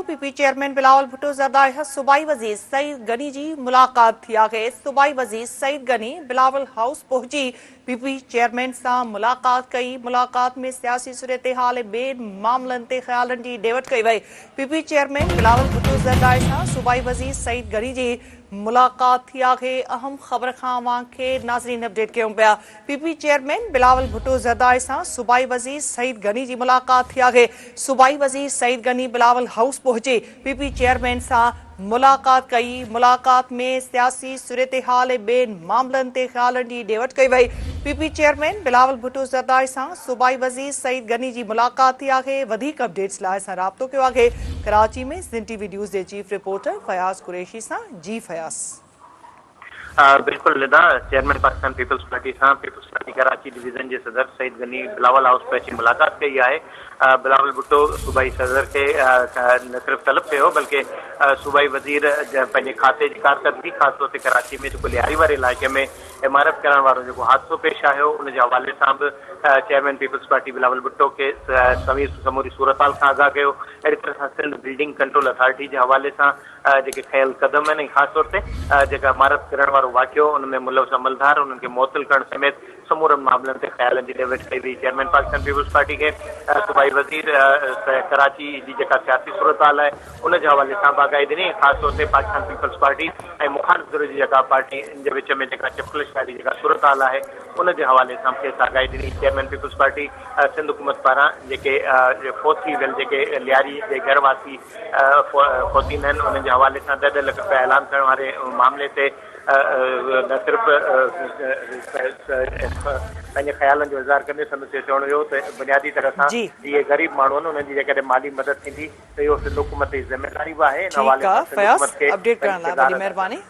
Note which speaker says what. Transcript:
Speaker 1: P P chairman Bilawal Bhutto Zardari سان صوبائي وزير سعيد غني جي ملاقات ٿي آهي، صوبائي وزير سعيد غني بلاول هائوس پهچي پي پي چيئرمين سان ملاقات ڪئي، ملاقات ۾ سياسي صورتحال ۽ ٻين معاملن تي خيالن جي ڏي وٺ ڪئي وئي، P P chairman Bilawal Bhutto Zardari سان صوبائي وزير سعيد غني جي ملاقات ٿي آهي، اهم خبر کان اوهان کي ناظرين اپڊيٽ ڪيون پيا، P P chairman Bilawal Bhutto Zardari سان صوبائي وزير سعيد غني جي ملاقات ٿي آهي، صوبائي وزير سعيد غني بلاول هائوس پهچي پي پي چيئرمين سان ملاقات ڪئي، ملاقات ۾ سياسي صورتحال ۽ ٻين معاملن تي خيالن جي ڏي وٺ ڪئي وئي، P P chairman Bilawal Bhutto Zardari سان صوبائي وزير سعيد غني جي ملاقات ٿي آهي، وڌيڪ اپڊيٽس لاء اسان رابطو ڪيو آهي ڪراچي ۾ سنڌ ٽي وي نيوز جي چيف رپورٽر فياض قريشي سان جي فياض.
Speaker 2: بلڪل ندا، چيئرمين پاڪستان پيپلز پارٽي سان پيپلز پارٽي ڪراچي ڊويزن جي صدر سعيد غني بلاول هائوس پهچي ملاقات ڪئي آهي. بلاول ڀٽو صوبائي صدر کي نه صرف طلب ڪيو بلڪه صوبائي وزير پنهنجي کاتي جي ڪارڪردگي خاص طور تي ڪراچي ۾ جيڪو لياري واري علائقي ۾ عمارت ڪرڻ وارو جيڪو حادثو پيش آيو ان جي حوالي سان به chairman peoples party Bilawal Bhutto کي سموري صورتحال کان آگاهه ڪيو. اهڙي طرح سان سنڌ بلڊنگ ڪنٽرول اٿارٽي جي حوالي سان جيڪي کنيل قدم آهن ۽ خاص طور تي جيڪا عمارت ڪرڻ وارو واقعو ان ۾ ملوث عملدار انهن کي معطل ڪرڻ سميت سمورن معاملن تي خيالن جي ڏي وٺ ڪئي وئي. چيئرمين پاڪستان پيپلز پارٽي کي صوبائي وزير ڪراچي جي جيڪا سياسي صورتحال آهي ان جي حوالي سان به آگاهي ڏني ۽ خاص طور تي پاڪستان پيپلز پارٽي ۽ مخالف ڌر جي جيڪا پارٽي جي وچ ۾ جيڪا چپڪلش واري جيڪا صورتحال آهي ان جي حوالي سان به کيس آگاهي ڏني. چيئرمين پيپلز پارٽي سنڌ حڪومت پاران جيڪي فوت ٿي ويل جيڪي لياري جي گهر واسي فوتين آهن انهن جي حوالي سان ڏهه ڏهه لک رپيا اعلان ڪرڻ واري معاملي تي نه صرف پنهنجي خيالن جو اظهار ڪندي سندس اهو چوڻ هيو ته بنيادي طرح سان اهي غريب ماڻهو آهن انهن جي جيڪڏهن مالي مدد ٿيندي ته اهو سنڌ حڪومت جي ذميواري به آهي ان
Speaker 1: ٺيڪ
Speaker 2: حوالي
Speaker 1: آ
Speaker 2: سان سنڌ
Speaker 1: فياض
Speaker 2: حڪومت کي
Speaker 1: اپڊيٽ
Speaker 2: پنهنجو
Speaker 1: ڪرڻ لاء
Speaker 2: ڪردار
Speaker 1: وڏي
Speaker 2: ادا ڪرڻ
Speaker 1: مهرباني.